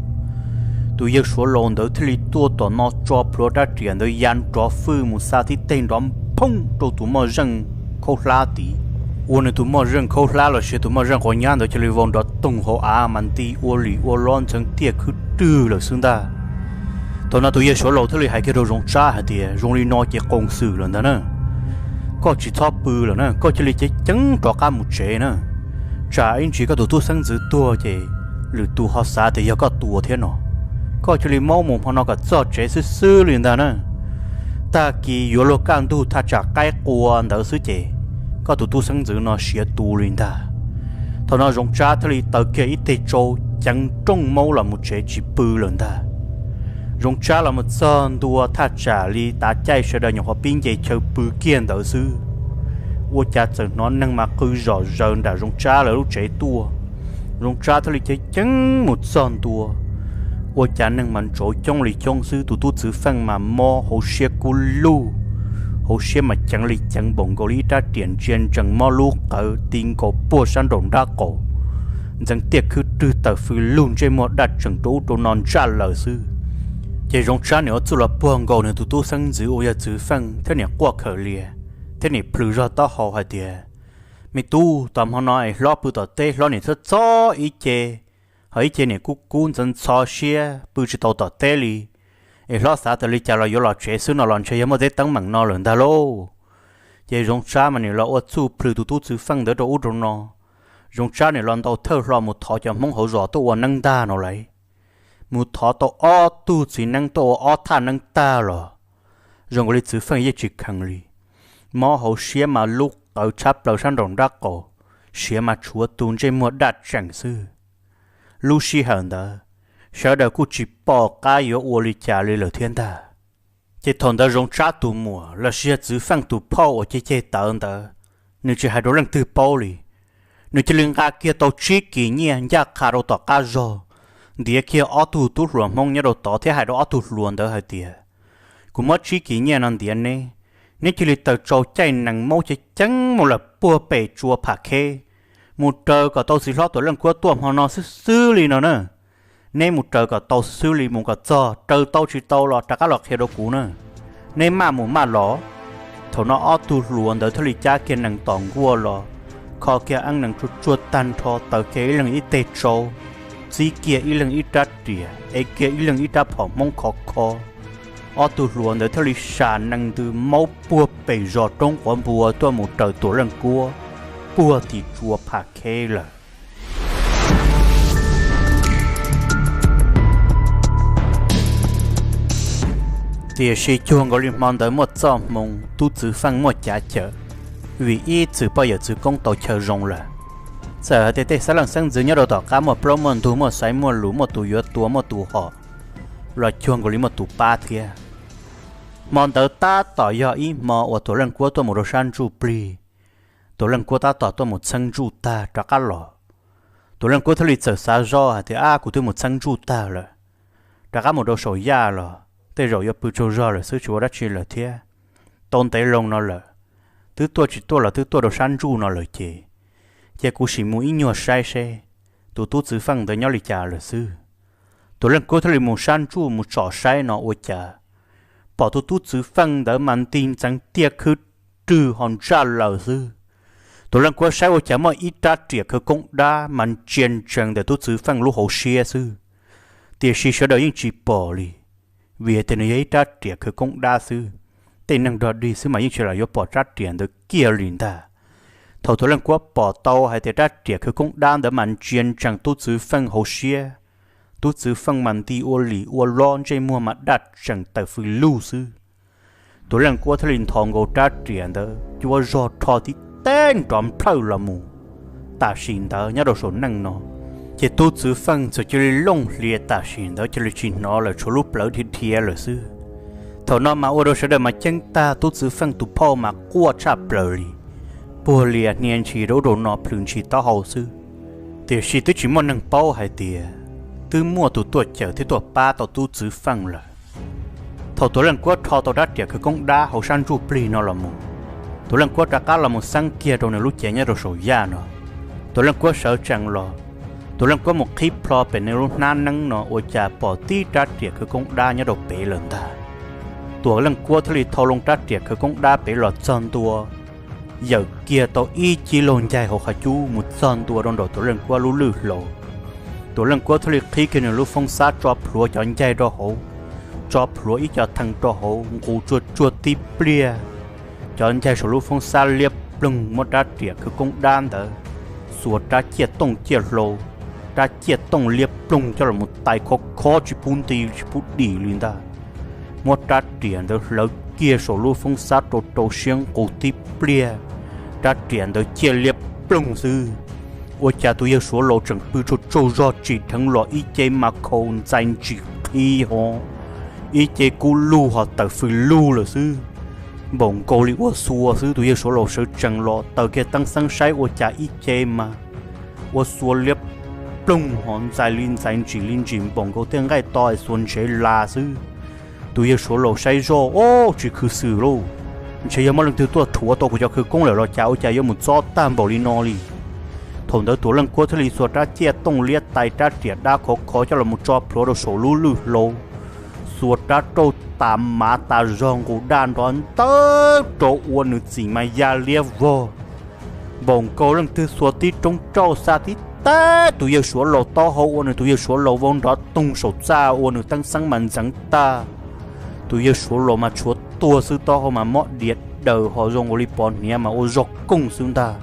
Tus yawg Suav Laus ntawd thiaj li tuaj tom no tso plhuav rab riam ntawd ya nrov fwj mus xa tib teg nrov nphooj rau tus moj zeej khaub hlab tid, ua nws tus moj zeej khaub hlab los sis tus moj zeej quav nyab ntawd cia li vau nrov toog hauv av mas nti ua lim ua lob ntxeev tiaj khwb rwg lawm xwb ntag. Thaum no tus yawg Suav Laus thiaj li hais kiag rau Zoov Tsab hais tias, zoo li no ces qoos xwm lawm ntag na, koj tsis txhob pw lawm na, koj cia li ceev ceev rov qab mus tsev na. Tsam ib ntsis koj tus tub xeeb ntxwv tuag ces lwm tus ho xav tias yog koj tua thiab no. Koj cia li maub mus hmo no kom txog tsev xwb xwb li ntag na. Tag kis yuav luag kaj ntug thaj tsam qaib qua ntawd xwb ces koj tus tub xeeb ntxwv no siav tu li ntag. Thaum no Zoov Tsab thiaj li taws kiag ib teg tsau ceev nrooj maub los mus tsev tsis pw lawm ntag. Zoov Tsab los mus txog ntua thaj tsam li tav caij sawv daws nyuam qhuav pib nce chaw pw kiag ntawd xwb, ua cas txawm hnov neeg mas qw zom zaws nram Zoov Tsab lawv lub tsev tuaj. Zoov Tsab thiaj li ceev ceev mus txog ntua, ua cas neeg mas ntsauv coob li coob xwb, tus tub Txwv Feej mas mob hauv siab kub lug, hauv siab mas ceev li ceev npaum nkaus li ib rab riam ntsia ntsees mob lub qawv ti nkaus puag sab nraum nrab qaum, ntxeev tiaj khwb rwg tawm fws lug ntsej muag daj tseem rau ub rau no ntsaj lawm xwb. Ces Zoov Tsab nim ua txuj los puag nkaus nws tus tub xeeb ntxwv uas yog Txwv Feej thiab nim quaj khawm lias, thiab nim plhws zog taub hau hais tias, me tub, tos hmo no es hlob pw tom teb hlob nim txhob txhob ib ce, ho ib ce nim kub kub ntxhov ntxhov siab pw tsis tau tom teb li, es hlob xav tias li cas los yuav los tsev xwb no los ntshe yog muaj teb teeb meem no lawm ntag lauj. Ces Zoov Tsab mas nim los ua txuj plhws tus tub Txwv Feej ntawd rau ub rau no. Zoov Tsab nim los ntaus thawj hlo mus thov cov Hmoob hauv zos tuaj ua neeb ntag no lauj. Mus thov tau ob tug txiv neeb tuaj ua ob thaj neeb tag los zoo nkaus li Txwv Feej yeej tsis kheev li. Mob hauv siab mas lub qawv tshab plaws sab nraum nrab qaum, siav mas tshuav tu ntsej muag daj tseem xwb. Lub sij hawm ntawd, sawv daws kuj tsis pom qab yuav ua li cas li lawm thiab ntag. Ces thaum ntawd Zoov Tsab tus muam los sis yog Txwv Feej tus phauj uas ceg ceg tawv ntawd, nws tsis hais rau leej twg paub li. Nws cia li nqa kiag tau tsib kis nyiaj ncaj qha rau tom qab zog, ntiav kiag ob tug tub hluas Hmoob nyob rau tod thiab hais rau ob tug hluas ntawd hais tias, kuv muab tsib kis nyiaj no ntiav neb, neb cia li taws tsau caij nees maub ceev ceev mus lawm puag pem tsua Pham Kheb, mus raws kom tau txiv hlob Tuam Leej Kuab tuaj hmo no xwb xwb li no na. Neb mus raws kom tau xwb li, mus kom txog, raws tau tsis tau los rov qab los qhia rau kuv na. Neb maj mus maj los. Thaum no ob tug hluas ntawd thiaj li cab kiag nees tom nkuaj los, kho kiag eeb nees tsuag tsuag tag nrho, taws kiag ib leeg ib teg tsau, txib kiag ib leeg ib rab riam, ev kiag ib leeg ib rab phom Hmoob khov kho. Ob tug hluas ntawd thiaj li sam nees ntws maub puag pem zos Roob Quav Npua tuaj mus raws Tuam Leej Kuab puag tim tsua Pham Kheb lawm. Tiam sis cuag nkaus li hmo ntawd muaj txoj hmoo tub txwv Feej muaj cav cawm, vim ib txwm poj yawm txwv Koob tau chaw zoo lawm. Txawm hais tias tej xeeb leej xeeb ntxwv nyob rau tom qab muaj plaub muaj ntug, muaj xaiv muaj lus, muaj tus yuav tua muaj tus hom, los cuag nkaus li muaj tus pab thiab. Hmo ntawd tab tom yog ib hmo uas Tuam Leej Kuab tuaj mus rau sab ntsuj plig. Tuam Leej Kuab tab tom tuaj mus txheeb ntsuj tag rov qab los. Tuam Leej Kuab thiaj li txawm xav zoj hais tias, Ab, kuv twb mus txheeb ntsuj tag lawm, rov qab mus rau saum yaj los tej zaum yuav pw tsaug zog lawm xwb, tsis ua dab tsi lawm thiab. Tau ntev loo no lawm, twb tuaj tsis tuaj los twb tuaj rau sab ntsuj no lawm ces, cia kuv sim mus ib nyuag saib seb tus tub txwv Feej ntawd nyob li cas lawm xwb. Tuam Leej Kuab thiaj li mus sab ntsuj mus tsom saib no ua cas pom tus tub txwv Feej ntawd mas nti ntxeev tiaj khwb rwg ho ntsaj laws xwb. Tuam Leej Kuab saib ua cas muaj ib rab riam khawv koob dab mas ntsia ntsees ntawm tub txwv Feej lub hauv siab xwb, tiam sis sawv daws yeej tsis pom li, vim tias nws yog ib rab riam khawv koob dab xwb. Tej neeg dog dig xwb mas yeej tsis lam yuav pom rab riam ntawd kiag li ntag. Thaum Tuam Leej Kuab pom tau hais tias rab riam khawv koob dab ntawd mas ntsia ntsees tub txwv Feej hauv siab, tub txwv Feej mas nti ua lim ua lob, ntsej muag mas daj tseem tawm fws lug xwb. Tuam Leej Kuab thiaj li nthos nkaus rab riam ntawd cuab zog rho tib teg nrov nplhawj los mus. Tam sim ntawd nyob rau saum neej no, ces tub txwv Feej txawm cia li looj hlias tam sim ntawd cia li tsis hnov lawm, tshuav lub plawv dhia dhia lawm xwb. Thaum no mas ua rau sawv daws mas ceeb tag, tub txwv Feej tus phauj mas quaj tshaj plaws li, puag lias hnia ntshis rau ub rau no plhws ntshis taub hau xwb. Tiam sis twb tsis muaj neeg paub hais tias twb muaj tus tuaj cawm thiab tuaj pab tau tub txwv Feej lawm. Thaum Tuam Leej Kuab rho tau rab riam khawv koob dab hauv sab ntsuj plig no los mus, Tuam Leej Kuab rov qab los mus xeeb kiag rau nws lub cev nyob rau saum yaj no. Tuam Leej Kuab sawv tsees los, Tuam Leej Kuab mus qhib plho pem nws lub hnab neeb no ua cas pom tib rab riam khawv koob dab nyob rau pem lawm ntag. Tuam Leej Kuab thiaj li thau loo rab riam khawv koob dab pem los txog ntua, yawm kiag tau ib cib laug ncaig hauv qhov cub mus txog ntua rau nraum Tuam Leej Kuab lub lwj hlau. Tuam Leej Kuab thiaj li qhib kiag nws lub foob xab tso plhuav cov ncaig rau hauv, tso plhuav ib co thee rau hauv, nqus tsuag tsuag tib pliag. Cov ncaig saum lub foob xab liab ploog, muab rab riam khawv koob dab ntawd xuas rab ciaj tooj ciaj hlau, rab ciaj tooj liab ploog coj los mus tais khov kho tsis pub nti tsis pub dim li ntag. Muab rab riam ntawd hlawv kiag saum lub foob xab rau rau siab nqus tib pliag, rab riam ntawd ciaj liab ploog xwb. Ua cas tus yawg Suav laus tseem pw tsaug tsaug zog tsim dheev los ib ce mas khaus ntxais ntsim qhi ho, ib ce kub lug ho tawm fws lug lawm xwb. Npaum nkaus li ua xua xwb, tus yawg Suav laus sawv tsees los taws kiag teeb xeeb saib ua cas ib ce mas ua xua liab ploog ho ntxais li ntxais ntsim li ntsim npaum nkaus tej nqaij to es xuas ntsev las xwb. Tus yawg Suav laus saib zoj, Ob, tsis khwv xwm lauj, ntshe yog muaj leej twg tuaj rhuav tau kuv cov khawv koob lawm los cas ua cas yuav mus txob tag npaum li no li. Thaum ntawd Tuam Leej Kuab thiaj li xuas rab ciaj tooj liab tais rab riam dab khov kho coj los mus tso plhuav rau saum lub lwj hlau, xuas rab rauj tas mav tas zog nqus daj nrov ntawd rau ua nws txim mas ya liab vog. Npaum nkaus leej twg xuas tib roob rauj xa tib teg tus yawg Suav laus taub hau ua nws tus yawg Suav laus vau nrov toog saum txaj ua nws teeb xeeb mas ntxeev tag. Tus yawg Suav laus mas tshuav tuag xwb, taub hau mas mob diav daws ho zoo nkaus li pov hniav mas ua zog kooj xwb ntag.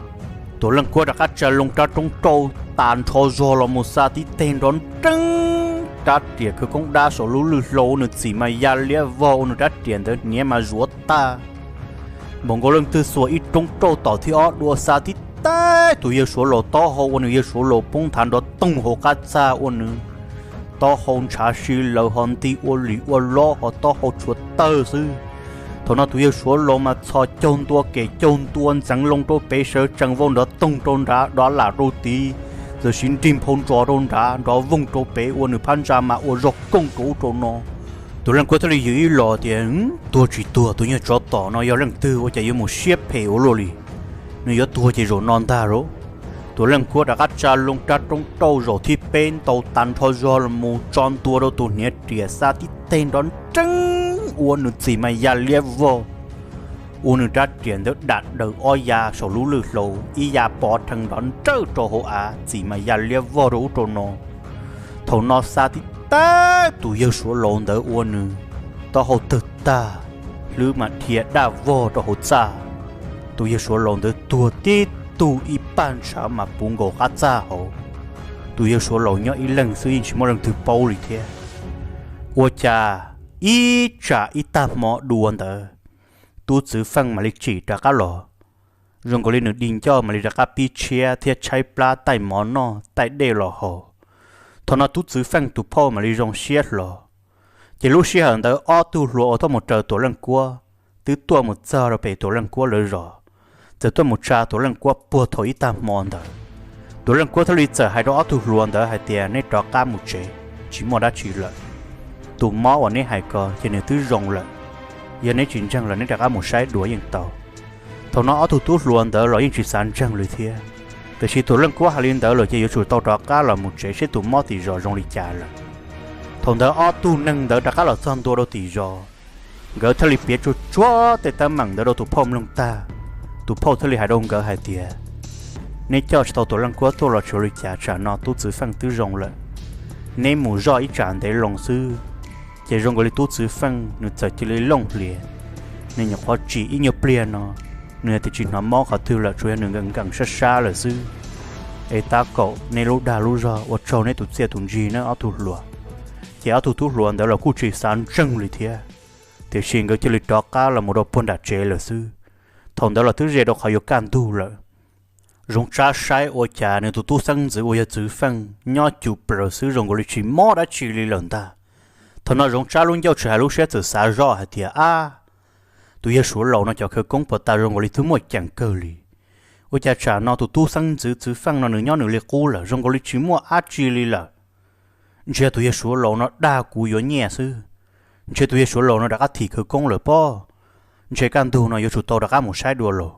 Tuam Leej Kuab rov qab tsa loo rab roob rauj tas nrho zog los mus xa tib teg nrov nreeb rab riam khawv koob dab saum lub lwj hlau ua nws txim mas ya liab vog, ua nws rab riam ntawd hniav mas zuav tag. Npaum nkaus leej twg xuas ib roob rauj tom thib ob dua xa tib teg tus yawg Suav laus taub hau ua nws yawg Suav laus poob nthav nrov toog hauv qab txaj ua nws taub hau ntshav si lawm ho nti ua lim ua lob ho taub hau tshuav tawg xwb. Thaum no tus yawg Suav laus mas txhos caug ntua kem caug ntua ntxeev loo rau pem sawv tsees vau nrov toog rau nrad dov lam rau tid, txawm siv nrig nphau ntsos rau nrad nrov voog rau pem ua nws phab ntsa mas ua zog kooj rau ub rau no. Tuam Leej Kuab thiaj li yws ib los tias, Tuag tsis tuag, tus nyuag tsov tom no yog leej twg ua cas yuav mus siab phem ua luaj li? Nws yuav tuag ces zaum no ntag lauj. Tuam Leej Kuab rov qab tsa loo rab roob rauj zaum thib peb ntaus tas nrho zog los mus tso ntua rau tus hniav riam xa tib teg nrov nreeb ua nws txim mas ya liab vog, ua nws rab riam ntawd dam daws ob ya saum lub lwj hlau, ib ya pov rhees nrov nrawj rau hauv av txim mas ya liab vog rau ub rau no. Thaum no xa tib teg tus yawg Suav laus ntawd ua nws taub hau tawg tag, hlwb mas dhia daj vog rau hauv txaj. Tus yawg Suav laus ntawd tuag tib tug ib pag ntshav mas puv nkaus qab txaj hauv. Tus yawg Suav laus nyob ib leeg xwb yeej tsis muaj leej twg paub li thiab. Ua cas ib tsam ib tag hmo dua ntawd, tub Txwv Feej mam li tsim rov qab los, zoo nkaus li nws dig ncauj mam li rov qab pib tshiab thiab tshaib plab taij mov noj taij dej los haus. Thaum no tub Txwv Feej tus phauj mam li zoo siab hlo. Ces lub sij hawm ntawd ob tug hluas uas tuaj mus raws Tuam Leej Kuab twb tuaj mus txog rau pem Tuam Leej Kuab lawv zos, txawm tuaj mus tsa Tuam Leej Kuab puag thaum ib tag hmo ntawd. Tuam Leej Kuab thiaj li txawm hais rau ob tug hluas ntawd hais tias, neb rov qab mus tsev, tsis muaj dab tsi lawm. Tus mob uas neb hais ko ces nws twb zoo lawm. Yog neb tsis ntseeg los neb rov qab mus saib dua yeej tau. Thaum no ob tug tub hluas ntawd los yeej tsis xav ntseeg li thiab, tiam sis Tuam Leej Kuab hais li ntawd lawm ces yuav tsum tau rov qab los mus tsev seb tus mob tim zos zoo li cas lawm. Thaum ntawd ob tug neeg ntawd rov qab los txog ntua rau tim zos, nkawd thiaj li piav tsuag tsuag tej teeb meem ntawd rau tus phauj mloog tag. Tus phauj thiaj li hais rau nkawd hais tias, neb coj tsis tau Tuam Leej Kuab tuaj los tsis ua li cas, tsam no tub Txwv Feej twb zoo lawm. Neb mus zoj ib tsam ntev loo xwb, ces zoo nkaus li tub Txwv Feej nws txawm cia li looj hlias. Nws nyuam qhuav tsim ib nyuag pliag no, nws tias tsis hnov mob qhov twg lawm, tsuas yog nws nkees nkees sab sab lawm xwb. Es tab kaum neb lub dag lub zog, ua tsaug neb tus txiaj tus ntsig nawb ob tug hluas. Ces ob tug tub hluas ntawd los kuj tsis xav ntseeg li thiab, tiam sis nkawd cia li rov qab los mus rau puag nram tsev lawm xwb. Thaum ntawd los twb ze rau qhov yuav kaj ntug lawm. Zoov Tsab saib ua cas nws tus tub xeeb ntxwv uas yog Txwv Feej nyob cum plaws xwb, zoo nkaus li tsis mob dab tsi li lawm ntag. Thaum no Zoov Tsab lub ncauj tsis hais lub siab txawm xav zoj hais tias, ab, tus yawg Suav laus no cov khawv koob puas tas, zoo nkaus li twb muaj ceem kawg li. Ua cas tsam no tus tub xeeb ntxwv Txwv Feej no nws nyob nws li qub lawm, zoo nkaus li tsis muaj dab tsi li lawm. Ntshe tus yawg Suav laus no dag kuv yuav nyiaj xwb. Ntshe tus yawg Suav laus no rov qab thim khawv koob lawm pob. Ntshe kaj ntug no yuav tsum tau rov qab mus saib dua los.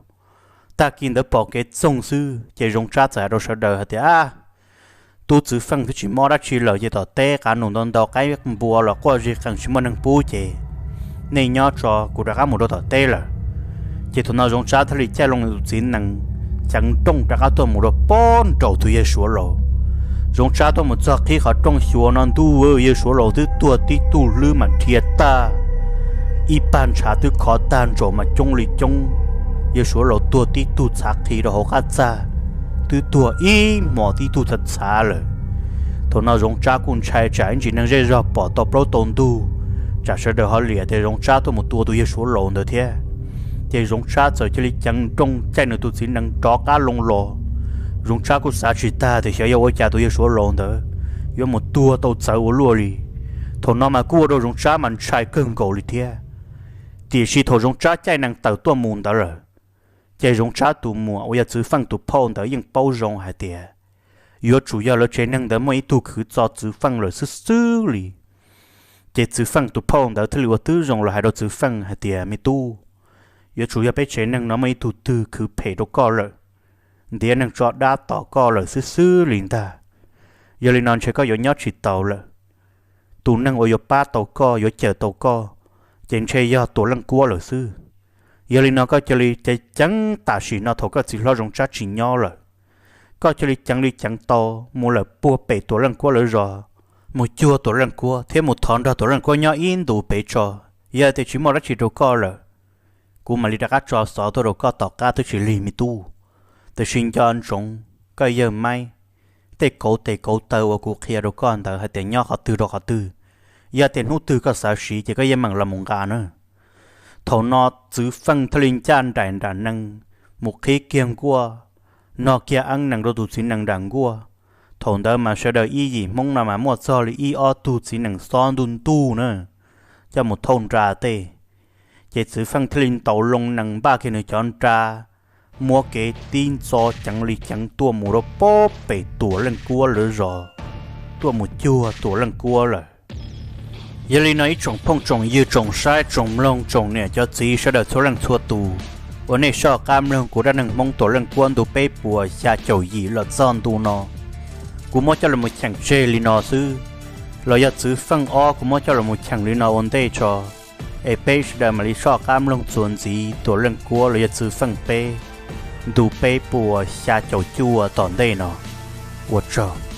Tag kis ntawd pom kev txoog xwb ces Zoov Tsab txawm hais rau sawv daws hais tias, ab, tub Txwv Feej twb tsis mob dab tsi lawm, ces tom teb qav num ntau ntau, qaib npua los quaj zig qees tsis muaj neeg pub, ces nej nyob tso, kuv rov qab mus rau tom teb lawm. Ces thaum no Zoov Tsab thiaj li caij loo nws tus txiv nees ceev nrooj rov qab tuaj mus rau pob nraum tus yawg Suav laus. Zoov Tsab tuaj mus txog qhib qhov rooj xyuas no, ntuj, yawg Suav laus twb tuag tib tug hlwb mas dhia tag, ib pag ntshav twb khov tag ntsaum mas coob li coob. Yawg Suav laus tuag tib tug txhav qhi rau hauv qab txaj, twb tuag ib hmos tib tug txhav txhav lawm. Thaum no Zoov Tsab kuj ntshai tsam ib ntsis neeg zej zog pom tau plaub tau ntug, tsam sawv daws ho liam tias Zoov Tsab tuaj mus tua tus yawg Suav laus ntawd thiab. Ces Zoov Tsab txawm cia li ceev nrooj caij nws tus txiv nees rov qab loo los. Zoov Tsab kuj xav tsis tag tias xyov yog ua cas tus yawg Suav laus ntawd yuav mus tuag tau txawv ua luaj li. Thaum no mas kuj ua rau Zoov Tsab mas ntshai kawg nkaus li thiab. Tiam sis thaum Zoov Tsab caij nees tawm tuaj mus ntawd lawm, ces Zoov Tsab tus muam uas yog Txwv Feej tus phauj ntawd yeej paub zoo hais tias yuav tsum yog lawv tsev neeg ntawd muaj ib tug khwv txo Txwv Feej lawm xwb xwb li. Ces Txwv Feej tus phauj ntawd thiaj li ua tib zoo los hais rau Txwv Feej hais tias, me tub, yuav tsum yog peb tsev neeg no muaj ib tug twg khwv phem rau koj lawm, ntiav neeg tso dab tom koj lawm xwb xwb li ntag. Yog li no ntshe koj yuav nyob tsis taus lawm. Tus neeg uas yuav pab tau koj, yuav cawm tau koj, ces ntshe yog Tuam Leej Kuab lawm xwb. Yog li no koj cia li ceev ceev tam sim no thaum koj txiv hlob Zoov Tsab tsis nyob lawm, koj cia li ceev li ceev tau mus lawm puag pem Tuam Leej Kuab lawv zos, mus cuag Tuam Leej Kuab thiab mus thov nrog Tuam Leej Kuab nyob ib ntus pem tso. Yog tias tsis muaj dab tsi rau koj lawm, kuv mam li rov qab tso xov tuaj rau koj tom qab twb tsis lig me tub. Tiam sis nco ntsoov koj yawg Maib tej kauv tes kauv taw uas kuv qhia rau koj ntawd hais tias nyob qhov twg rau qhov twg. Yog tias hnub twg koj xav siv ces koj yeej meem los mus nqa na. Thaum no Txwv Feej thiaj li ncaj nraim nram nees mus qhib kiag nkuaj, nog kiag eeb nees rau tus txiv nees nram nkuaj. Thaum ntawd mas sawv daws ib yim Hmoob no mas muaj txog li ib ob tug txiv nees xob ntuj ntuj na, coj mus thauj nra tej. Ces Txwv Feej thiaj li ntaus loo nees npaj kiag nws cov nra, muab kev tib ntxo ceev li ceev tuaj mus rau pob pem Tuam Leej Kuab lawv zos, tuaj mus cuag Tuam Leej Kuab lawm. Yog li no ib tsoom phooj tsoom ywg tsoom saib tsoom mloog tsoom niam cov txiv sawv daws txhua leej txhua tus uas nej soj qab mloog kuv dab neeg Hmoob Tuam Leej Kuab ntu peb puas xya caum yim los txog ntu no, kuv muab coj los mus cheem tseg li no xwb, los yog Txwv Feej ob kuv muab coj los mus cheem li no ua ntej tso, es peb sawv daws mam li soj qab mloog txuas ntxiv Tuam Leej Kuab los yog Txwv Feej peb ntu peb puas xya caum cuaj tom ntej no. Ua tsaug.